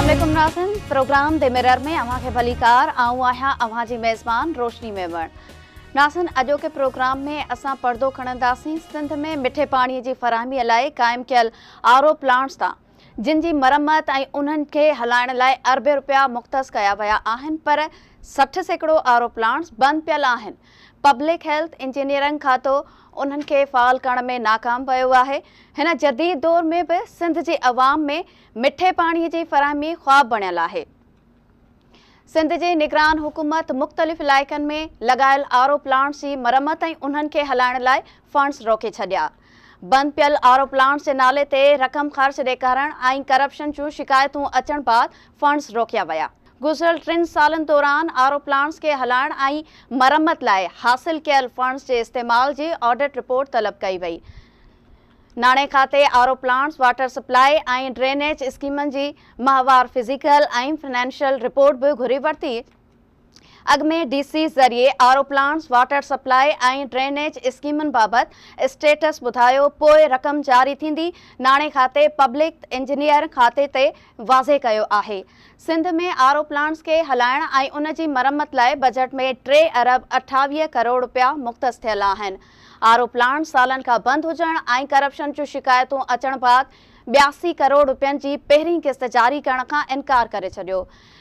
عليڪم ناظرين، programme the mirror ۾ اوهان کي ڀليڪار. آئون آهيان اوهان جي ميزبان روشني ميمڻ. ناظرين، اڄوڪي پروگرام ۾ اسان پردو کڻنداسين سنڌ ۾ مٺي پاڻي جي فراهمي لاء قائم ڪيل آر او پلانٽس تان، جن جي مرمت ۽ انهن کي هلائڻ لاء اربين رپيا مختص ڪيا ويا آهن، پر 60% آر او پلانٽس بند پيل آهن. پبلڪ هيلٿ انجنيئرنگ کاتو انهن کي فعال ڪرڻ ۾ ناڪام ويو آهي. هن جديد دور ۾ به سنڌ جي عوام ۾ مٺي پاڻي جي فراهمي خواب بڻيل آهي. سنڌ جي نگران حڪومت مختلف علائقن ۾ لڳايل آر او پلانٽس جي مرمت ۽ انهن کي هلائڻ لاء فنڊز روڪي ڇڏيا. بند پيل آر او پلانٽس جي نالي تي رقم خرچ ڏيکارڻ ۽ ڪرپشن جون شڪايتون اچڻ بعد فنڊز روڪيا ويا. گذريل 3 سالن دوران آر او پلانٽس کي هلائڻ ۽ مرمت لاء حاصل ڪيل فنڊز جي استعمال جي آڊٽ رپورٽ طلب ڪئي وئي. ناڻي کاتي R O plants, water supply ۽ drainage اسڪيمن جي ماهوار فزيڪل ۽ فنانشل رپورٽ به گهري ورتي. اڳ ۾ ڊي سيز ذريعي R O plants, water supply ۽ drainage اسڪيمن بابت اسٽيٽس ٻڌايو، پوء رقم جاري ٿيندي. ناڻي کاتي پبلڪ انجنيئر کاتي تي واضح ڪيو آهي. سنڌ ۾ آر او پلانٽس کي هلائڻ ۽ ان جي مرمت لاء بجيٽ ۾ 3 ارب 28 ڪروڙ رپيا مختص ٿيل آهن. آر او پلانٽ سالن کان بند هجڻ ۽ ڪرپشن جون شڪايتون اچڻ بعد 82 ڪروڙ رپين جي پهرين قسط جاري ڪرڻ کان انڪار ڪري ڇڏيو.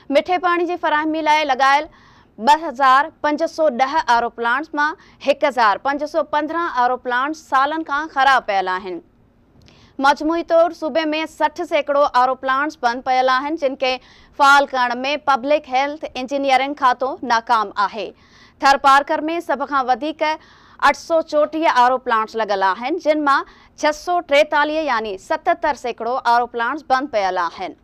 مٺي پاڻي جي فراهمي لاء لڳايل 2510 آر او پلانٽس مان 1515 آر او پلانٽس سالن کان خراب پيل آهن. مجموعي طور صوبي ۾ 60% آر او پلانٽس بند پيل آهن، جن کي فعال ڪرڻ ۾ پبلڪ هيلٿ انجنيئرنگ کاتو ناڪام آهي. ٿرپارڪر ۾ سڀ کان وڌيڪ 834 آر او پلانٽس لڳل آهن، جن مان 643 يعني 77% آر او پلانٽس بند پيل آهن.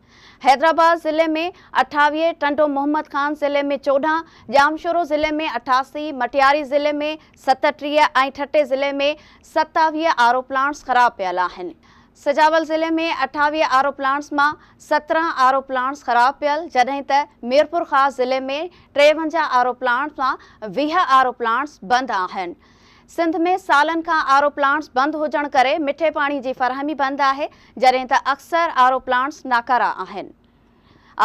حيدرآباد ضلعي ۾ 28، ٽنڊو محمد خان ضلعي ۾ 14، ڄامشورو ضلعي ۾ 88، مٽياري ضلعي ۾ 37 ۽ ٺٽي ضلعي ۾ 27 آر او پلانٽس خراب پيل آهن. سجاول ضلعي ۾ 28 آر او پلانٽس مان 17 آر او پلانٽس خراب پيل، جڏهن ته ميرپورخاص ضلعي ۾ 53 آر او پلانٽس مان 20 آر او پلانٽس بند آهن. سنڌ ۾ سالن کان آر او پلانٽس بند هجڻ ڪري مٺي پاڻي جي فراهمي بند آهي، جڏهن ته اڪثر آر او پلانٽس ناڪارا آهن.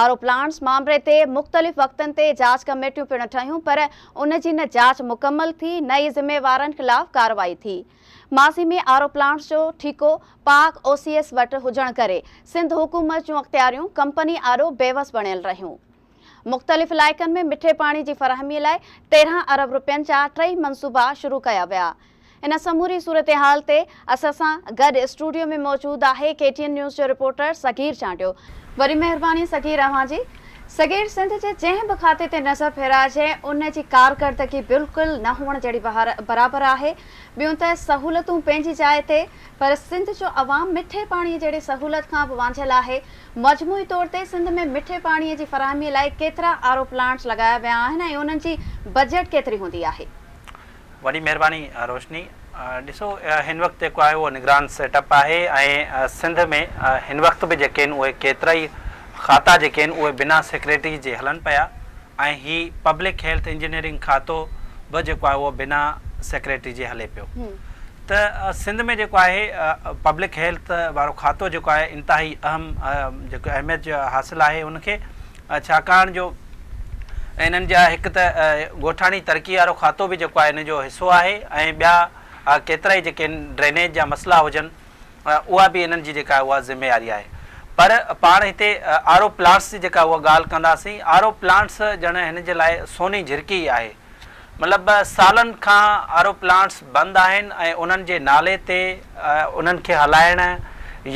آر او پلانٽس مامري تي مختلف وقتن تي جاچ ڪميٽيون پڻ ٺهيون، پر ان جي نه جاچ مڪمل ٿي نه ئي ذميوارن خلاف ڪارروائي ٿي. ماضي ۾ آر او پلانٽس جو ٺيڪو پاڪ او سي ايس وٽ هجڻ ڪري سنڌ حڪومت جون اختياريون ڪمپني آڏو بيوس بڻيل رهيون. مختلف علائقن ۾ مٺي پاڻي جي فراهمي لاء 13 ارب رپين جا ٽئي منصوبا شروع ڪيا ويا. ان سموري صورتحال تي اسان سان گڏ اسٽوڊيو ۾ موجود آهي ڪي ٽي اين نيوز جو رپورٽر صغير چانڊيو. وڏي مهرباني صغير اوهان جي. صغير، سنڌ جي جنهن به کاتي تي نظر ڦيرائجي ان جي ڪارڪردگي بلڪل نه هئڻ جهڙي برابر آهي. ٻيون ته سهولتون پنهنجي جاء تي پر سنڌ جو عوام مٺي پاڻي جهڙي سهولت کان به وانجهيل آهي. مجموعي طور تي سنڌ ۾ مٺي پاڻي جي فراهمي لاء ڪيترا آر او پلانٽس لڳايا ويا آهن ۽ انهن جي بجيٽ ڪيتري هوندي آهي؟ وڏي مهرباني روشني. ڏسو هن وقت جيڪو آهي اهو نگران سيٽ اپ آهي ۽ سنڌ ۾ هن وقت به جيڪي آهن اهي ڪيترائي کاتا جيڪي آهن اهي بنا سيڪريٽري جي هلن پيا ۽ هي پبلڪ هيلٿ انجنيئرنگ کاتو به جيڪو آهي اهو بنا سيڪريٽري جي هلي پيو. ته سنڌ ۾ جيڪو آهي پبلڪ هيلٿ وارو کاتو جيڪو آهي انتهائي اهم جيڪو اهميت حاصل آهي ان کي ڇاڪاڻ جو انهن جا هڪ ته ڳوٺاڻي ترقي وارو کاتو به جيڪو آهي ان جو حصو آهي ۽ ٻيا ڪيترائي جيڪي ڊرينيج جا مسئلا هجن اها به انهن جي جيڪا اها ذميواري آهي پر پاڻ هتي آر او پلانٽس جي جيڪا اها ڳالهه ڪنداسين آر او پلانٽس ڄڻ هن جي لاء سوني جهرڪي آهي مطلب سالن کان آر او پلانٽس بند آهن ۽ انهن جي نالي تي انهن کي هلائڻ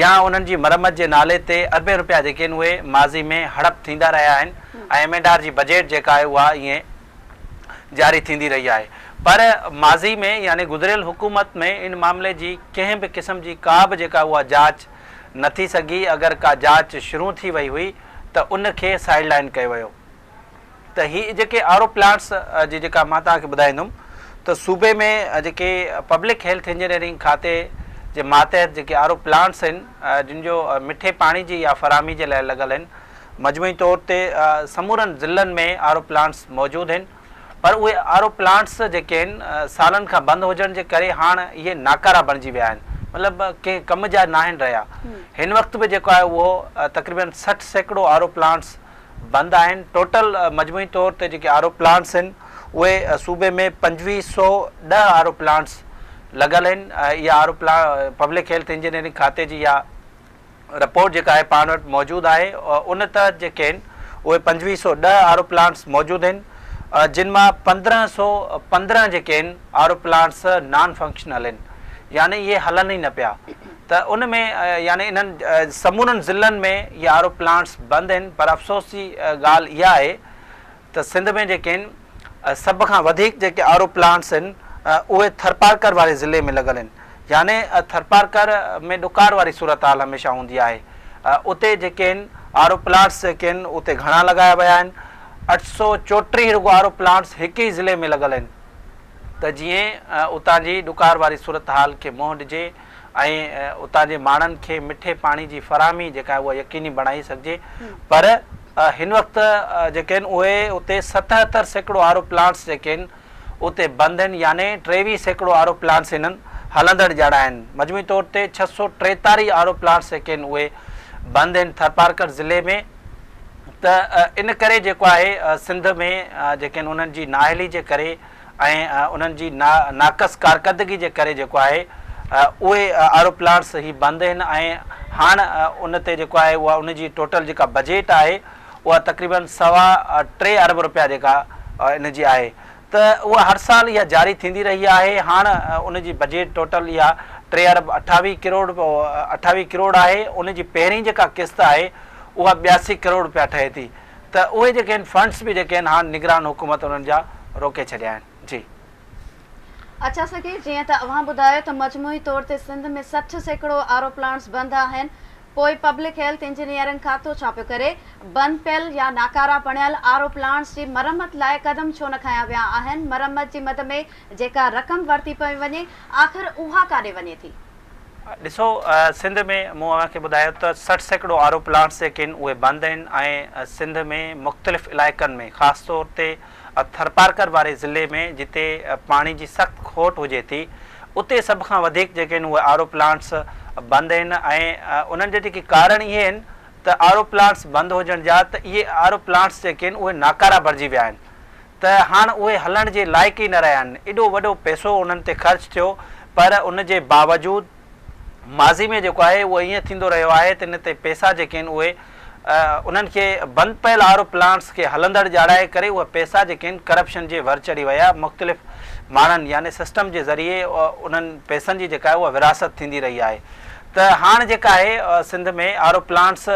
يا انهن جي مرمت جي نالي تي اربين روپيا جيڪي آهن اهي ماضي ۾ هڙپ ٿيندا رهيا آهن ۽ ايم اينڊ آر جي بجيٽ جيڪا آهي اها ائين جاري ٿيندي رهي آهي پر ماضي ۾ يعني گذريل حڪومت ۾ ان معاملي جي ڪنهن به قسم جي ڪا به جيڪا اها جاچ نه ٿي سگهي اگر ڪا جاچ شروع ٿي وئي هئي ته ان کي سائيڊ لائن ڪيو ويو. ته هي جيڪي آر او پلانٽس جي جيڪا مان توهان کي ٻڌائيندم ته صوبي ۾ جيڪي پبلڪ هيلٿ انجنيئرنگ کاتي جي ماتحت جيڪي آر او پلانٽس آهن جن جو مٺي پاڻي جي يا فراهمي جي لاء لڳل آهن مجموعي طور تي سمورن ضلعن ۾ آر او پلانٽس موجود آهن پر اهي آر او پلانٽس جيڪي آهن سالن کان بند هجڻ جي ڪري هاڻ اهي ناڪارا بڻجي ويا آهن مطلب ڪنهن ڪم جا ناهن رهيا. هن وقت به جيڪو آهي اهو تقريبن 60% آر او پلانٽس بند آهن. ٽوٽل مجموعي طور تي جيڪي آر او پلانٽس آهن اهي صوبي ۾ 2510 آر او پلانٽس لڳل آهن. اها R O plant public health engineering کاتي جي اها رپورٽ جيڪا آهي پاڻ وٽ موجود آهي ان تحت جيڪي آهن اهي 2510 آر او پلانٽس موجود آهن جن مان 1515 جيڪي آهن R O plants non functional آهن يعني اهي هلن ئي نه پيا ته ان ۾ يعني انهن سمورن ضلعن ۾ اهي آر او پلانٽس بند آهن پر افسوس جي ڳالهه اها آهي ته سنڌ ۾ جيڪي آهن سڀ کان وڌيڪ جيڪي آر او پلانٽس آهن اهي ٿرپارڪر واري ضلعي ۾ لڳل آهن يعني ٿرپارڪر ۾ ڏڪار واري صورتحال هميشه هوندي آهي اتي جيڪي آهن آر او پلانٽس جيڪي آهن اتي گهڻا لڳايا ويا آهن 834 رڳو آر او پلانٽس هڪ ئي ضلعي ۾ لڳل آهن ته جيئن اتان جي ڏڪار واري صورتحال کي منهن ڏجي ۽ اتان جي ماڻهن کي مٺي پاڻي جي فراهمي جيڪا آهي اها يقيني بڻائي سگهجي پر هن وقت جيڪي آهن اهي اتي 77% آر او پلانٽس جيڪي آهن اتي بند آهن يعني 23% آر او پلانٽس هنن هلندڙ ڄاڻايا آهن مجموعي طور تي 643 آر او پلانٽس جيڪي آهن اهي بند آهن ٿرپارڪر ضلعي ۾ ته ان ڪري جيڪو آهي سنڌ ۾ جيڪي آهن انهن جي نااهلي جي ڪري ۽ انهن جي ناقص ڪارڪردگي جي ڪري جيڪو آهي اهي آر او پلانٽس هي بند آهن ۽ هاڻ ان تي جيڪو آهي اها ان جي ٽوٽل جيڪا بجيٽ آهي اها تقريبن 3.25 ارب روپيا جيڪا ان جي آهي ته اها هر سال اها جاري ٿيندي رهي آهي هاڻ ان جي بجيٽ ٽوٽل اها 3 ارب 28 ڪروڙ 28 ڪروڙ آهي ان جي پهرين جيڪا قسط آهي اها 82 ڪروڙ روپيا ٺهي ٿي ته اهي جيڪي آهن فنڊس به جيڪي آهن هاڻ نگران حڪومت انهن جا روڪي ڇڏيا آهن. جي. اڇا صغير جيئن ته اوهان ٻڌايو ته مجموعي طور تي سنڌ ۾ 60% آر او پلانٽس بند آهن پوء پبلڪ هيلٿ انجنيئرنگ کاتو ڇا پيو ڪري؟ بند پيل يا ناڪارا بڻيل آر او پلانٽس جي مرمت لاء قدم ڇو نه کنيا ويا آهن؟ مرمت جي مد ۾ جيڪا رقم ورتي پئي وڃي آخر اها ڪاڏي وڃي ٿي؟ ڏسو سنڌ ۾ مون اوهان کي ٻڌايو ته 60% آر او پلانٽس جيڪي آهن اهي بند آهن ۽ سنڌ ۾ مختلف علائقن ۾ خاص طور تي ٿرپارڪر واري ضلعي ۾ جتي پاڻي جي سخت کوٽ هجي ٿي اتي سڀ کان وڌيڪ جيڪي آهن اهي آر او پلانٽس بند آهن ۽ انهن جا جيڪي ڪارڻ اهي آهن ته آر او پلانٽس بند هجڻ جا ته اهي آر او پلانٽس جيڪي آهن اهي ناڪارا بڻجي ويا آهن ته هاڻ اهي هلڻ جي لائق ئي نه رهيا آهن، ايڏو وڏو پئسو انهن تي خرچ ٿيو پر ان جي باوجود ماضي ۾ جيڪو آهي اهو ائين ٿيندو رهيو آهي ته ان تي پئسا جيڪي آهن اهي انهن کي بند پيل آر او پلانٽس کي هلندڙ ڄاڻائي ڪري اهي پئسا جيڪي آهن ڪرپشن جي ور چڙهي ويا مختلف ماڻهن يعني سسٽم جي ذريعي انهن پئسن جي جيڪا آهي اها ورهاست ٿيندي رهي آهي ته هاڻ جيڪا آهي سنڌ ۾ آر او پلانٽس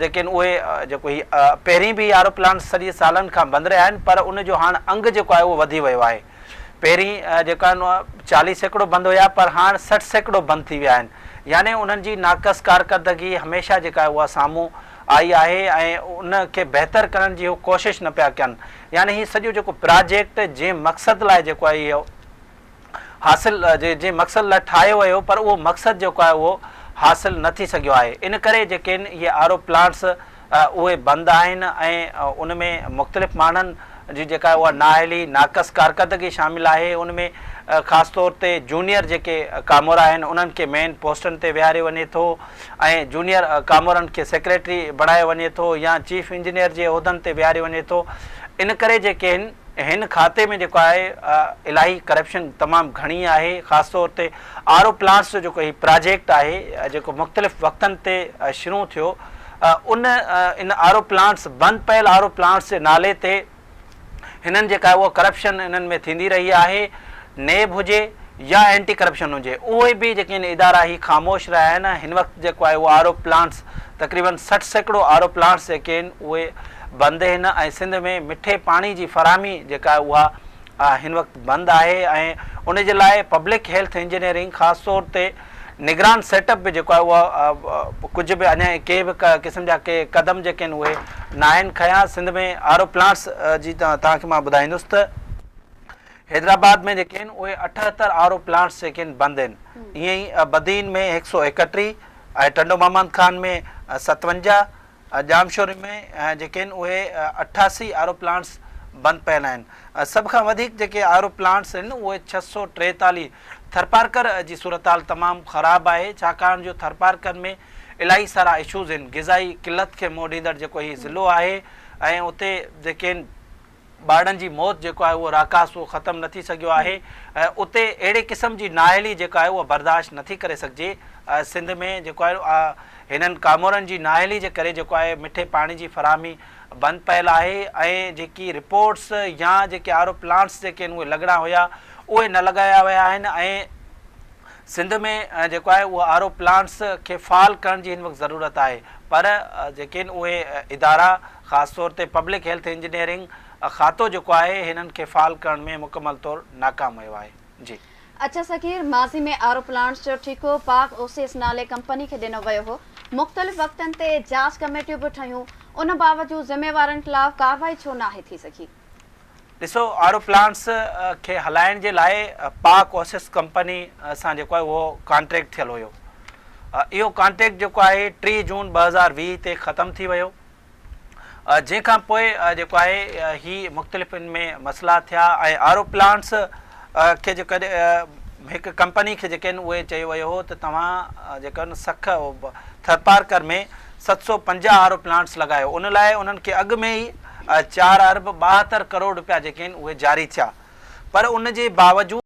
جيڪي آهن اهي جيڪو هي پهرين به آر او پلانٽس سڄي سالن کان بند رهيا آهن پر ان جو هاڻ انگ جيڪو آهي اهو وڌي ويو آهي پهرين جيڪا آهن 40% بند هيا پر هاڻ 60% بند ٿي ويا آهن يعني انهن جي ناقص ڪارڪردگي هميشه جيڪا آهي اها سامهون آئي آهي ۽ ان کي بهتر ڪرڻ جي هو ڪوشش نه پيا ڪن يعني هي سڄو جيڪو پراجيڪٽ جنهن مقصد لاء جيڪو آهي اهو حاصل جنهن مقصد لاء ٺاهيو ويو پر اهو مقصد جيڪو آهي اهو حاصل نه ٿي سگهيو آهي ان ڪري جيڪي آهن اهي آر او پلانٽس اهي بند آهن ۽ ان ۾ مختلف ماڻهن جي جيڪا آهي اها نااهلي ناقص ڪارڪردگي شامل آهي ان ۾ خاص طور تي جونيئر جيڪي ڪامورا آهن انهن کي مين پوسٽن تي ويهاريو وڃي ٿو ۽ جونيئر ڪامورن کي سيڪريٽري بڻايو وڃي ٿو يا چيف انجنيئر جي عهدن تي ويهاريو وڃي ٿو ان ڪري جيڪي آهن هن کاتي ۾ جيڪو آهي الاهي ڪرپشن تمام گهڻي آهي خاص طور تي آر او پلانٽس جو جيڪو هي پراجيڪٽ آهي جيڪو مختلف وقتن تي شروع ٿيو ان ان آر او پلانٽس بند پيل آر او پلانٽس جي نالي تي هنن جيڪا آهي اها ڪرپشن انهن ۾ ٿيندي رهي آهي نيب هجي يا اينٽي ڪرپشن هجي اهي به جيڪي آهن ادارا هي خاموش رهيا آهن هن وقت جيڪو آهي اهو آر او پلانٽس تقريبن 60% آر او پلانٽس جيڪي آهن اهي بند آهن ۽ سنڌ ۾ مٺي پاڻي جي فراهمي جيڪا آهي اها هن وقت بند آهي ۽ ان جي لاء پبلڪ هيلٿ انجنيئرنگ خاص طور تي نگران سيٽ اپ به جيڪو آهي اها ڪجهه به اڃا ڪي به قسم جا ڪي قدم جيڪي آهن اهي ناهن کنيا سنڌ ۾ آر او پلانٽس جي توهان کي مان ٻڌائيندس ته حيدرآباد ۾ جيڪي آهن اهي 78 آر او پلانٽس جيڪي آهن بند آهن ائين ئي بدين ۾ 131 ۽ ٽنڊو محمد خان ۾ 57 ڄامشوري ۾ جيڪي آهن اهي 88 آر او پلانٽس بند پيل آهن. سڀ کان وڌيڪ جيڪي آر او پلانٽس آهن اهي 643 ٿرپارڪر جي صورتحال تمام خراب آهي ڇاڪاڻ جو ٿرپارڪر ۾ الاهي سارا اشوز آهن غذائي قلت کي منهن ڏيندڙ جيڪو هي ضلعو آهي ۽ اتي جيڪي آهن ٻارڙن جي موت جيڪو آهي اهو راڪاس اهو ختم نه ٿي سگهيو آهي اتي اهڙي قسم جي نااهلي جيڪا آهي اها برداشت نه ٿي ڪري سگهجي سنڌ ۾ جيڪو آهي هنن ڪامورن جي نااهلي جي ڪري جيڪو آهي مٺي پاڻي جي فراهمي بند پيل آهي ۽ جيڪي رپورٽس يا جيڪي آر او پلانٽس جيڪي آهن اهي لڳڻا هيا اهي نه لڳايا ويا آهن ۽ سنڌ ۾ جيڪو آهي اهو آر او پلانٽس کي فعال ڪرڻ جي هن وقت ضرورت آهي پر جيڪي آهن اهي ادارا خاص طور تي پبلڪ هيلٿ انجنيئرنگ کاتو جيڪو آهي هنن کي فعال ڪرڻ ۾ مڪمل طور ناڪام ويو آهي جي. اڇا صغير ماضي ۾ آر او پلانٽس جو ٺيڪو پاڪ اوسيس نالي ڪمپني کي ڏنو ويو هو مختلف وقتن تي جاچ ڪميٽيون به ٺهيون ان باوجود ذميوارن خلاف ڪارروائي ڇو ناهي ٿي سگهي؟ ڏسو آر او پلانٽس کي هلائڻ جي لاء پاڪ اوسس ڪمپني سان جيڪو آهي اهو ڪانٽريڪٽ ٿيل هيو اهو ڪانٽريڪٽ جيڪو آهي 30 جون 2020 تي ختم ٿي ويو جنهن کان پوء جيڪو آهي هي مختلف ان ۾ مسئلا ٿيا ۽ آر او پلانٽس کي جيڪو هڪ ڪمپني کي جيڪي آهن اهي چيو ويو هو ته توهان جيڪو آهن Sukkur Tharparkar ۾ 750 R O plants لڳايو ان لاء انهن کي اڳ ۾ ئي چار ارب 72 ڪروڙ رپيا جيڪي آهن اهي جاري ٿيا پر ان جي باوجود.